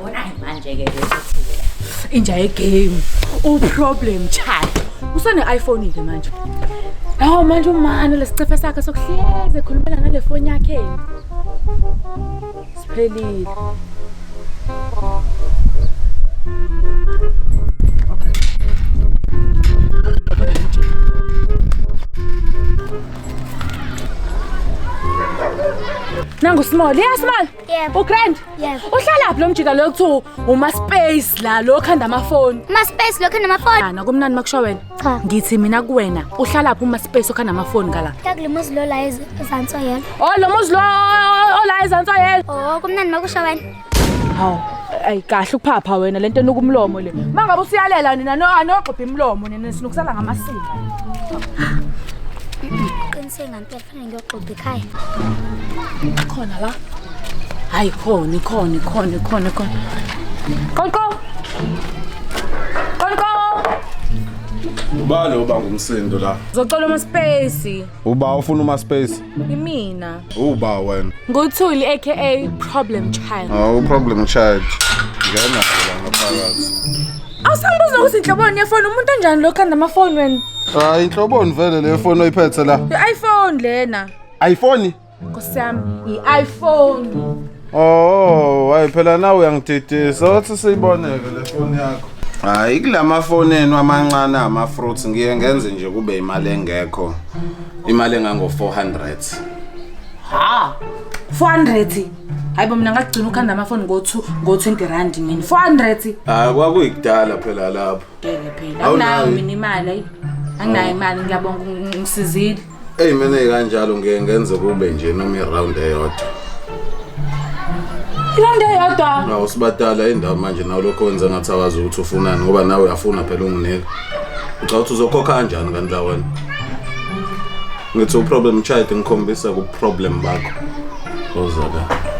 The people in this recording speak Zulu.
Yabona hayi manje ke ke inja ye game. U problem child. Usane iPhone ke manje. Hawu manje umana lesicefe sakhe sokuhleze ekhulumela ngale phone yakhe. Siphelile. Okay. Nangu Small. Yeah Small. Yebo. Ugrand. Yebo. Uhlalaphi lo mjita lo kuthiwa uma space la lo khanda amafoni. Uma space lokho namafoni. Ana kumnandi makusho wena. Cha. Ngithi mina kuwena uhlalaphi uma space okhanda amafoni ngala. Kulo muzi lo la ezansi oyela. Oh lo muzi lo ola ezansi oyela. Oh, kumnandi makusho wena. Hawu. Ayi kahle ukuphapha wena lento enuka umlomo le. Mangabe usiyalela nina no anogxobha imilomo nina sinokusala ngamasimba. Qiniseke ngempela fanele ngiyoxubha ekhaya. Khona la. Hayi khona khona khona khona khona. Qoqo. Qoqo. Ubani obanga umsindo la? Zocela uma space. Uba ufuna uma space? Imina. Uba wena. Nguthuli aka problem child. Oh, problem child. Ngena la ngaphakathi. Awusangibuza ukuthi inhloboni yefoni umuntu onjani lo khanda amafoni wena? Hayi inhloboni vele le phone oyiphethe la. I-iPhone lena. iPhone? Nkosi yami, i-iPhone. Oh, hayi phela nawe uyangididisa. Wathi siyiboneke le phone yakho. Hayi kulama phone enu amancane ama fruits ngiye ngenze nje kube imali engekho. Imali engango 400. Ha. 400. Hayibo mina ngagcina ukhanda amafoni ngo2 ngo20 rand mina. 400. Hayi kwakuyikudala phela lapho. Ngeke phela. Awunayo. Anginayo mina imali ayi. Anginayo imali ngiyabonga ungisizile. Ey mina kanjalo ngiye ngenze kube nje noma iround eyodwa. Irandi eyodwa. Nawu sibadala indawo manje nawe lokho wenza ngathi awazi ukuthi ufunani ngoba nawe uyafuna phela unginika. Ucabanga ukuthi uzokhokha kanjani kanti la wena? Ngithi uproblem child ngikhombisa ku problem bakho. Oza la.